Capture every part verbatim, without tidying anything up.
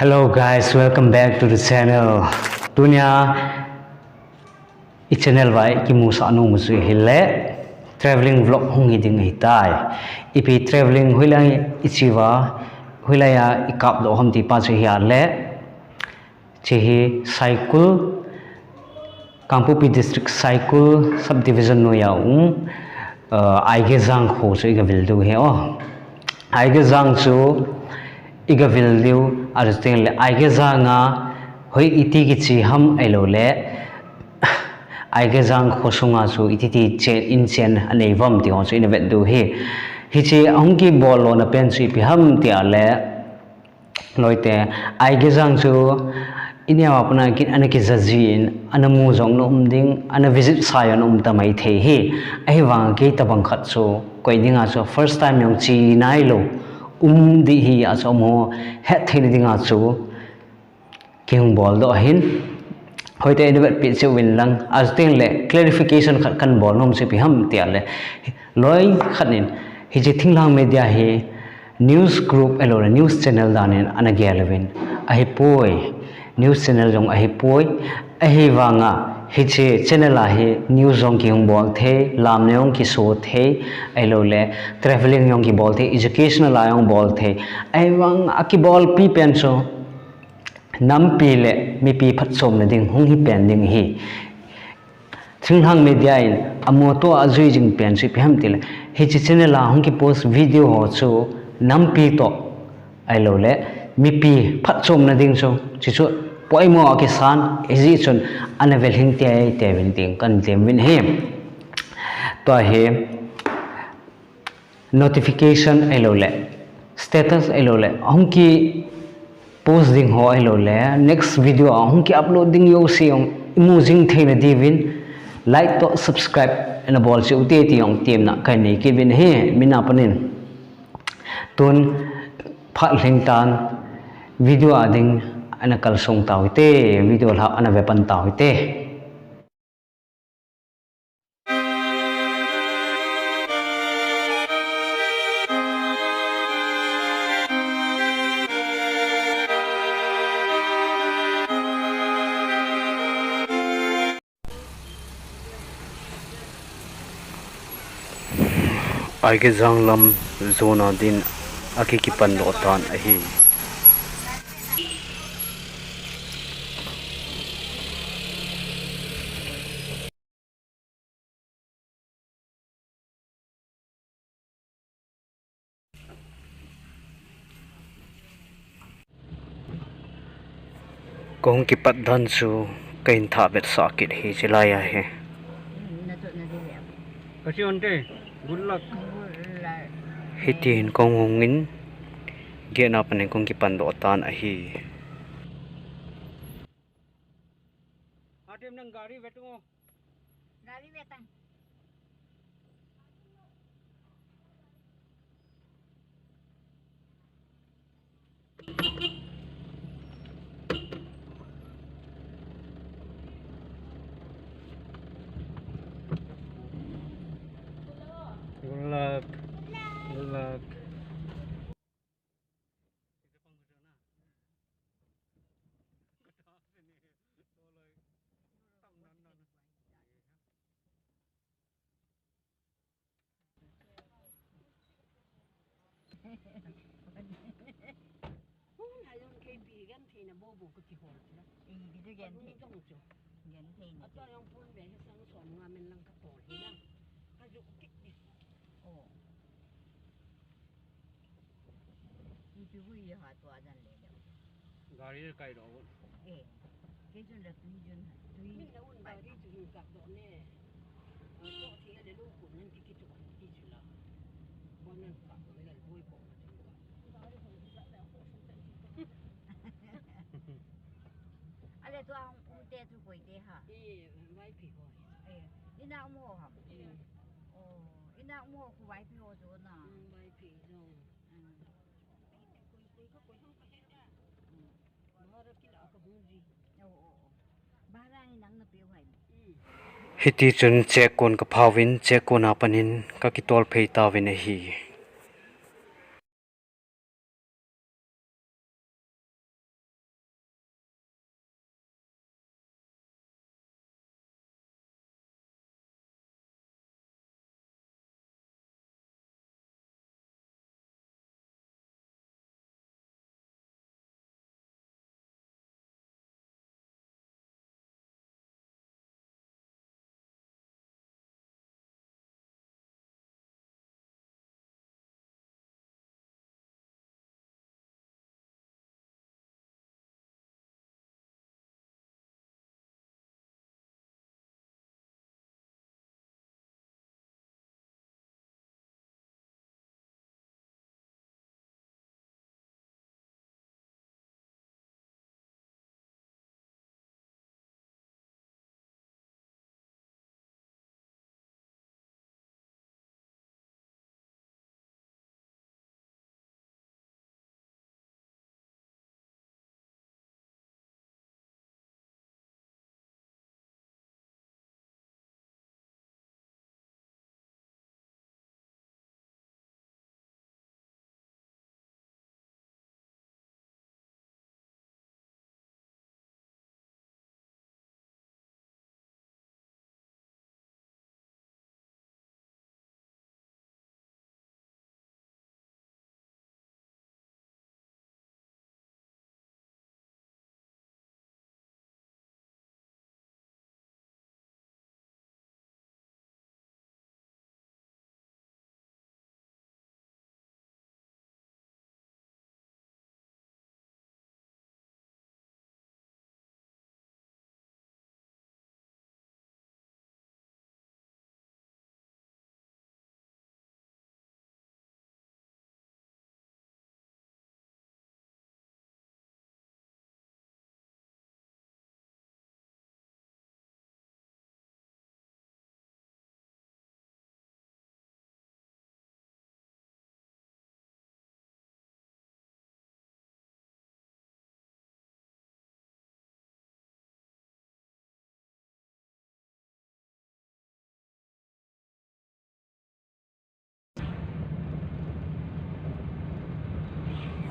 Hello guys, welcome back to the channel. Tunia i channel vai kimusah nom chu hile traveling vlog hung hi ding ahitai. Ipi traveling hoilai i chiva, hoilai a i kapdoh ham ti pa chu hile. Hiche hi Saikul, Kangpokpi District Saikul Subdivision noiya um, uh, Aigejang kho chu i gavil diu ahi o. Aigejang chu i gavil diu, achutengle Aigejang a hoi iti kiche ham ahiloule Aigejang kho sunga chu iti ti chen, in chen anei uvam ti ho chu i na vet diu ahi. Hiche ahung kibol lona pen chu ipi ham ti ahile, loite, Aigejang chu i neo a pat a ana kija jin, ana mu jong na um ding, ana visit sa jong na um ta mai thei ahi. Ahivanga kei tobang khat chu koi dinga chu first time jong che nailou um ding ahi a chu amaho hetthei na dinga chu kihung boldoh ahin. Hoite i na vetpeh cheh uvin lang, achutengle clarification khat kahin bol nom chu ipi ham ti ahile, loi khat in hiche Thinglhang Media hi news group ahiloule news channel dan in ana gel uvin, ahipoi, news channel jong ahipoi. Ahivanga hiche channel a hi news jong kihung bol thei, lamna jong kiso thei, ahiloule traveling jong kibol thei, educational a jong bol thei. Ahivanga akibolpi pen chu nampi le mipi phatchomna ding hung hi pen ding ahi. Thinglhang Media in amotoh a ajui jing pen chu ipi ham tile, hiche channel a hung kipost video ho chu nampi toh ahiloule mipi phatchomna ding chu, chuche chu poimo a kisan, hijeh chun ana velhing teitei uvin tin kahin tem uvin ahi. Tua hi notification ahiloule status ahiloule ahung kipost ding ho ahiloule next video a hung ki upload ding jouse jong imu jing theina diuvin like toh subscribe ana bol cheh ute ti jong temna kahin nei kit uvin ahi, mi na panin. Tun phat lhing tan, video a ding ana kalsong tau hite, video lhah ana ve pan tau hite. Aigejang lam jona din aki kipandoh tan ahi. Kahung kipat dan chu kahin thah vetsah kit ahi, chulai ahi. Kasi ante, good luck. Hiti hin kahung hung in, gate na panin kahung kipandoh tan ahi. Atem nang gari vetungo. Gari vetang. Good luck. Good luck. Hung hai jong K B genthei na bobo ka kihol chu. I, kiju genthei. Jong chu. Genthei na. Atua jong pun be hi sang som nga men lang ka tol hi na. Ka ju kit ni. Oh. Ipi hui ha tua jan le le. Gari le kai do. Eh. Kei chun la tui jun ha. Tui. Min la un gari chu hin kap do ne. Cho thi le lu ku nan ki ki chu ki chu la. Bon nan kap do le boi ko. Ale tua um te chu koi te ha. Eh, vai pi ho. Eh, ina um ho ham. Eh. Oh, ina um ho ku vai pi ho chu na. Mm, vai pi jong. Hiti chun Chekon ka phauvin, Chekon a panin ka kitol phei tauvin ahi.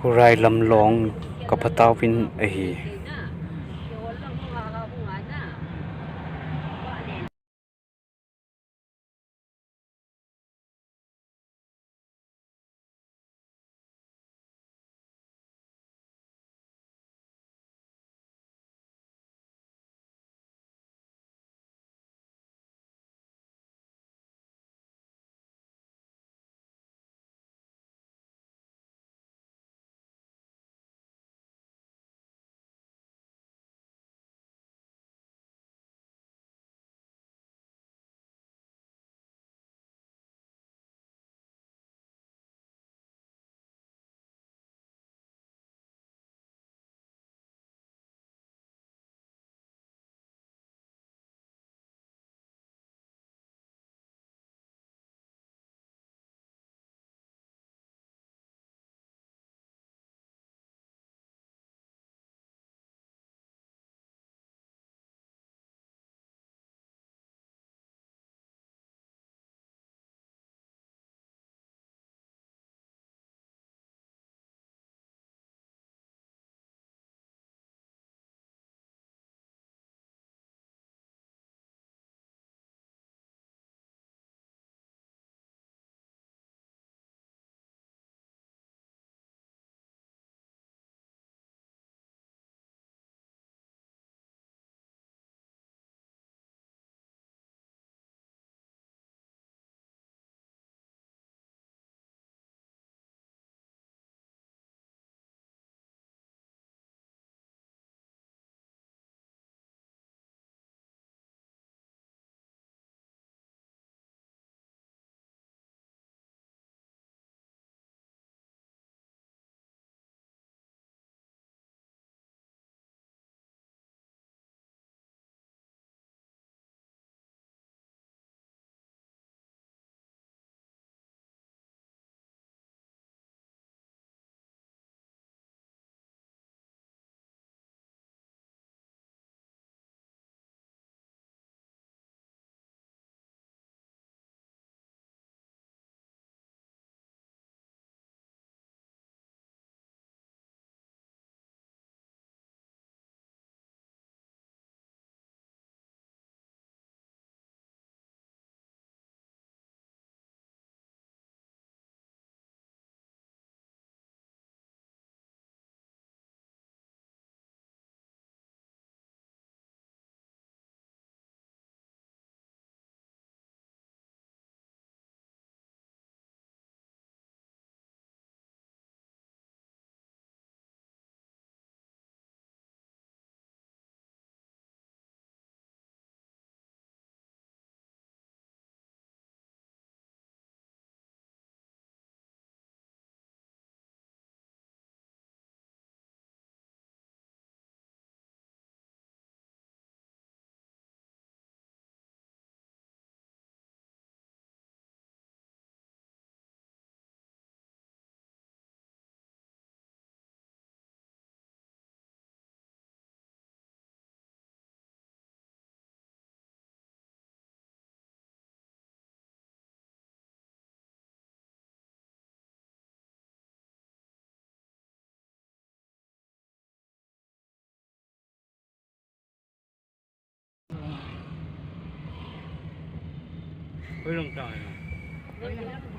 Khurai lam long ka phatau vin ahi.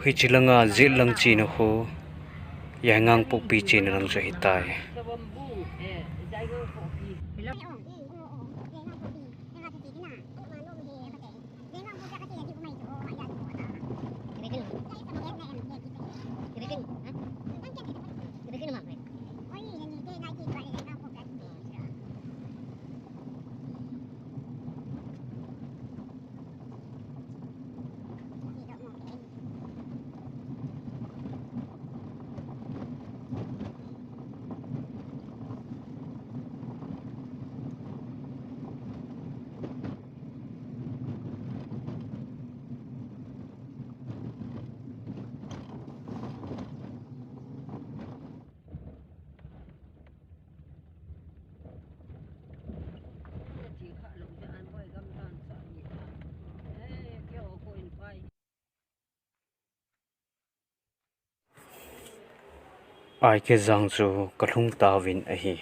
Hiche langa jet lang chena khu, Yaingangpokpi chena lang chu ahitai. Aigejang chu kalhung tauvin ahi.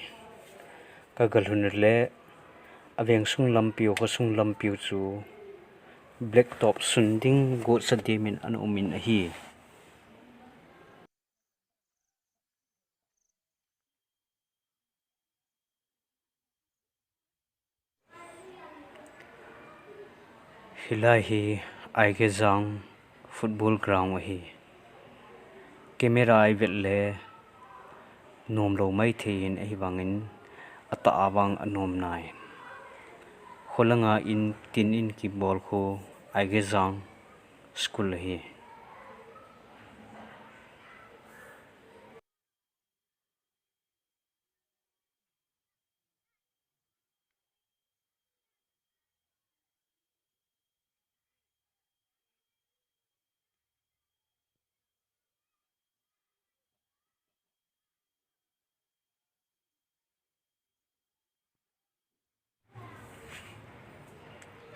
Kagalhun le, aveng sung lampiu, khosung lampiu chu blacktop sun ding gotsa dimin ana umin ahi. Hilai hi Aigejang football ground ahi. Camera a ivet le nomlou maithei in ahivangin atah a vang anom nai. Kholanga in tin in kibol khu Aigejang school ahi.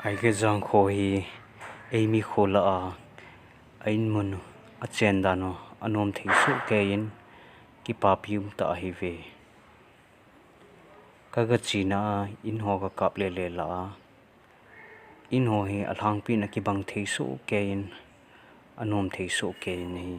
Aigejang kho hi eimi kho lah a, a inmun, achen dan u anom thei sohkei in kipapi umtah ahiuve. Kagachena a in ho kakap lele lah a, in ho hi alhangpin akibang thei sohkei in, anom thei sohkei in ahi.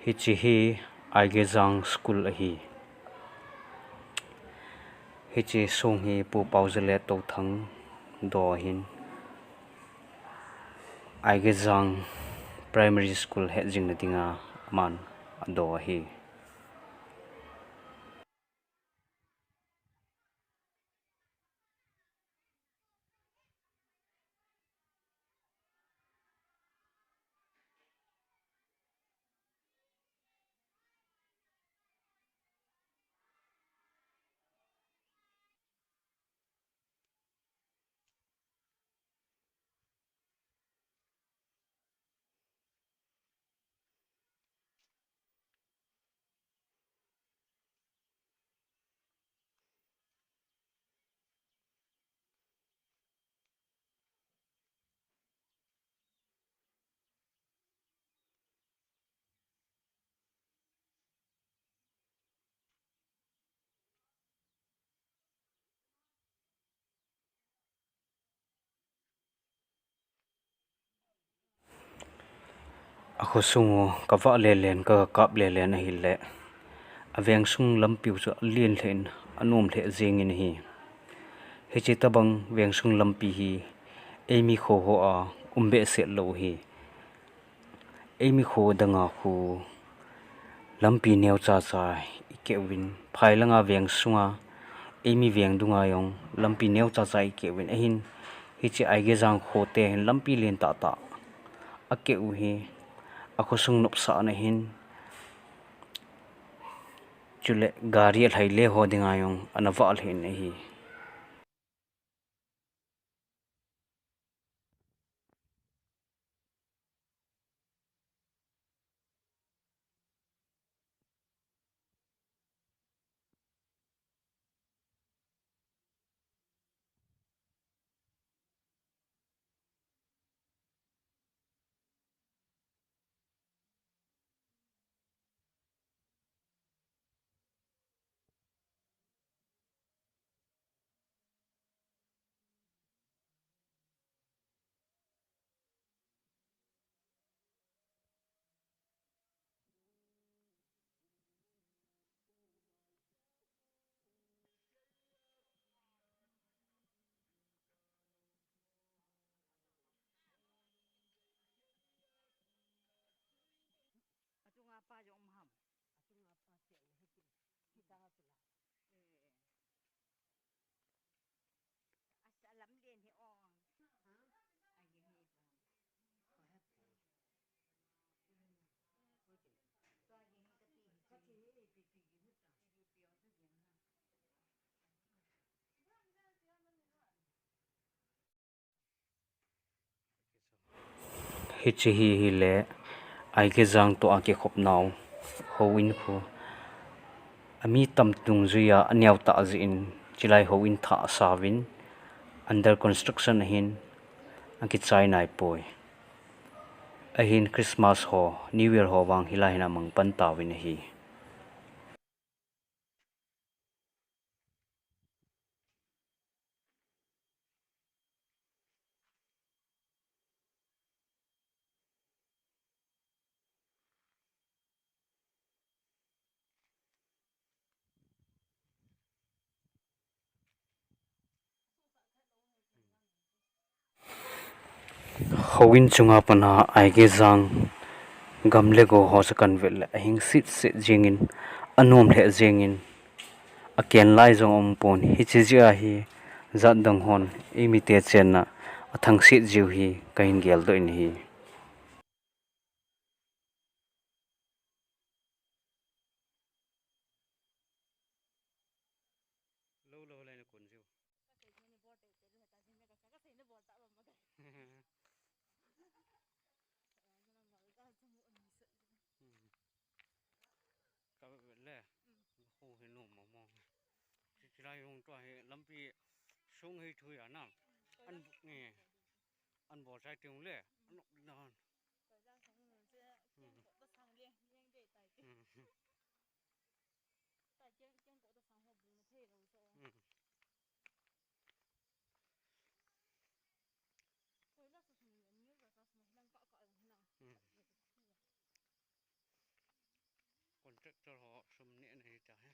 Hiche hi Aigejang school ahi. Hiche song hi Pu Paojale Touthang do ahin, Aigejang Primary School hetjingna dinga aman ado ahi. Akhosung u kavah lelen, kakap lelen ahile, aveng sung lampiu chu alen lheh in, anom lheh jengin ahi. Hiche tobang veng sung lampi hi eimi kho hoa um behseh lou ahi. Eimi kho danga khu lampi neocha cha ikeh uvin, phai langa veng sunga, eimi veng dunga jong lampi neocha cha ikeh uvin ahin, hiche Aigejang khote hin lampi len tahtah akeh u hi akhosung nopsahna ahin, chule gari alhai le ho dinga jong ana vah lheh in ahi. Achunga pa jong um ham? Achunga pa cheh u hiti. Kita ha chula. Eh. Asa lam len hi ong. Ha? Ai, hi. Hiche hi hile, Aigejang toh a kikhop nau houin khu. Ami tam dungjuiya aneo tah jeh in, chilai houin thah asauvin, under construction ahin, akichai naipoi. Ahin Christmas ho, New Year ho vang hilai hin amang pan tauvin ahi. Houin chunga pana Aigejang gam le go ho chu kahin vet le ahing sitset jengin, anom lheh jengin, aken lai jong aumpon, hiche jeh a hi jatdang hon eimite chenna athangset jiu hi kahin geldoh in ahi. Lou lou le na kun jiu. Ka vet le. Khu hi nom mong mong. Chilai jong tua hi lampi sung hi thui ana. An, eh, an bol chai tiung le. An nok na hon. Contractor ho sum neh na hita he.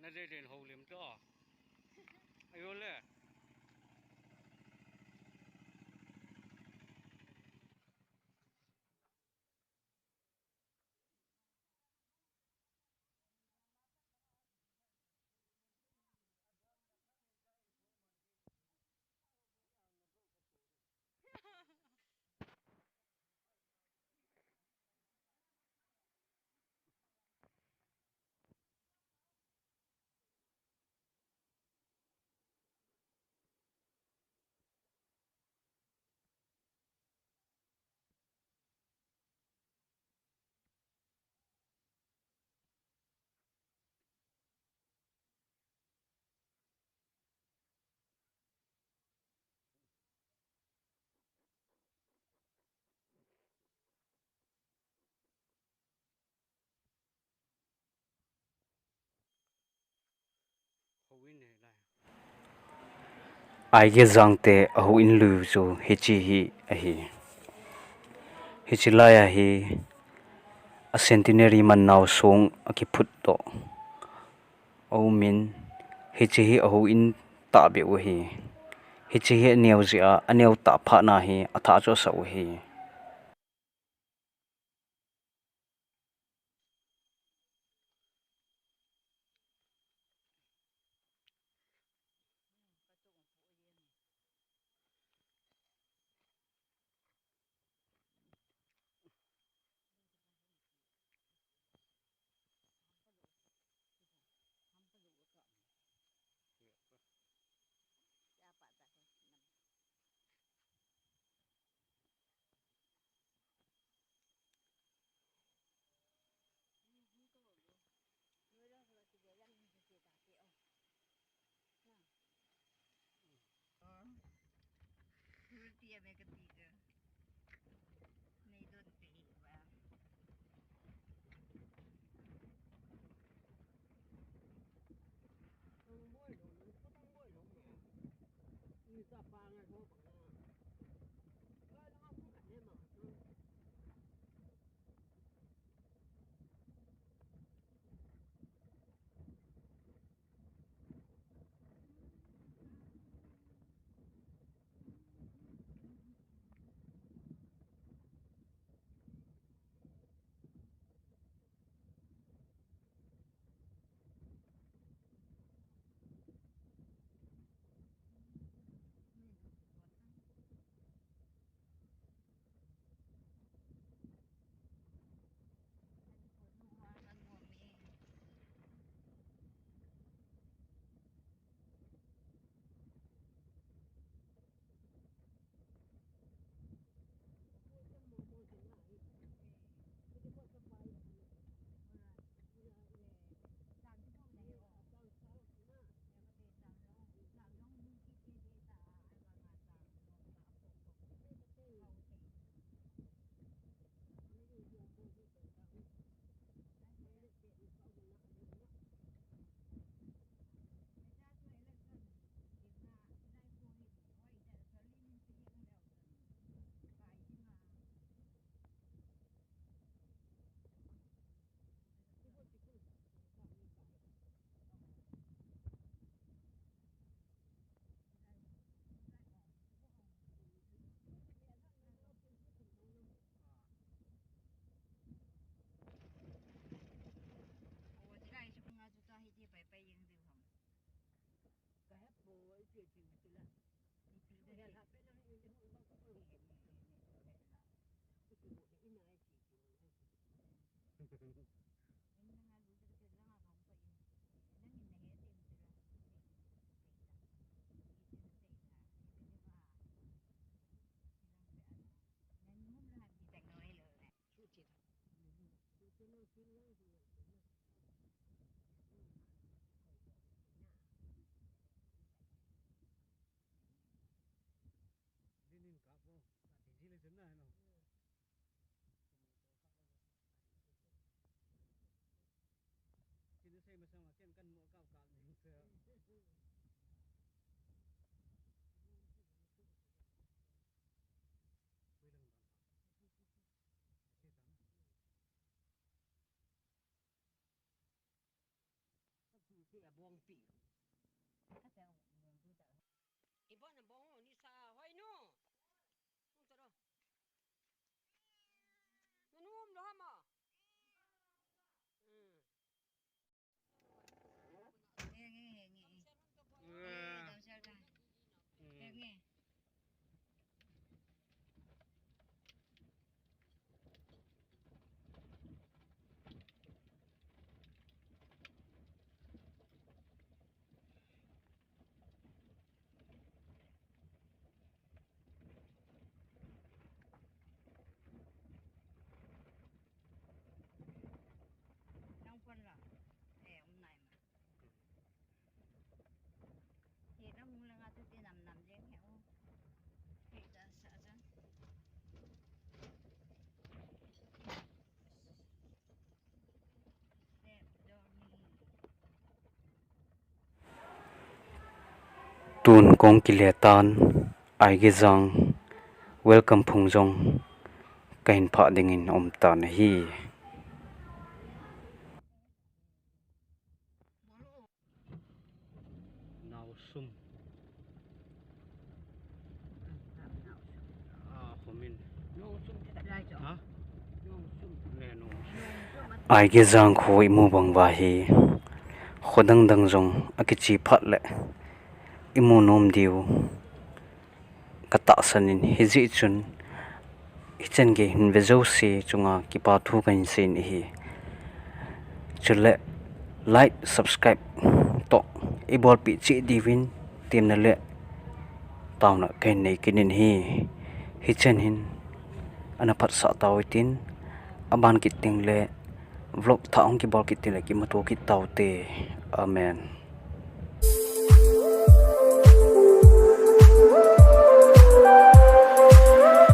Na le len ho lem to. Ayo le. Aigejang te ahouin lui chu hiche hi ahi. Hiche lai a hi a centenary man nau song akiphut toh aumin, hiche hi ahouin tahbeh u ahi. Hiche hi aneo jeh a, aneo tah phat na hi athah chu asah u ahi. Ibon na bong ni sa hoi no. Nanu um lo hama. Hmm. Nge, nge, nge, nge. Nge, nge. Nang pon la. Eh, um nai ma. Ye, nang mung la nga tu ti nam nam jeng he, oh. He, ta sa jan. Tun kong kile tan, Aigejang welcome phung jong kahin phah dingin um tan ahi. Naosum. Ah, khomin. Ha? Aigejang kho imu bang uva hi, kho dang dang jong akiche phat le imu nom diu katahsan in, hijeh chun hichan gei hin ve jouse chunga kipa thu kahin seiyin ahi. Chule like, subscribe toh ibolpeh cheh diuvin temna le taona kahin nei kit in ahi. Hichan hin ana phatsah tau hitin, aban kit teng le vlog thah hung kibol kit teng le kimuto kit taute. Amen.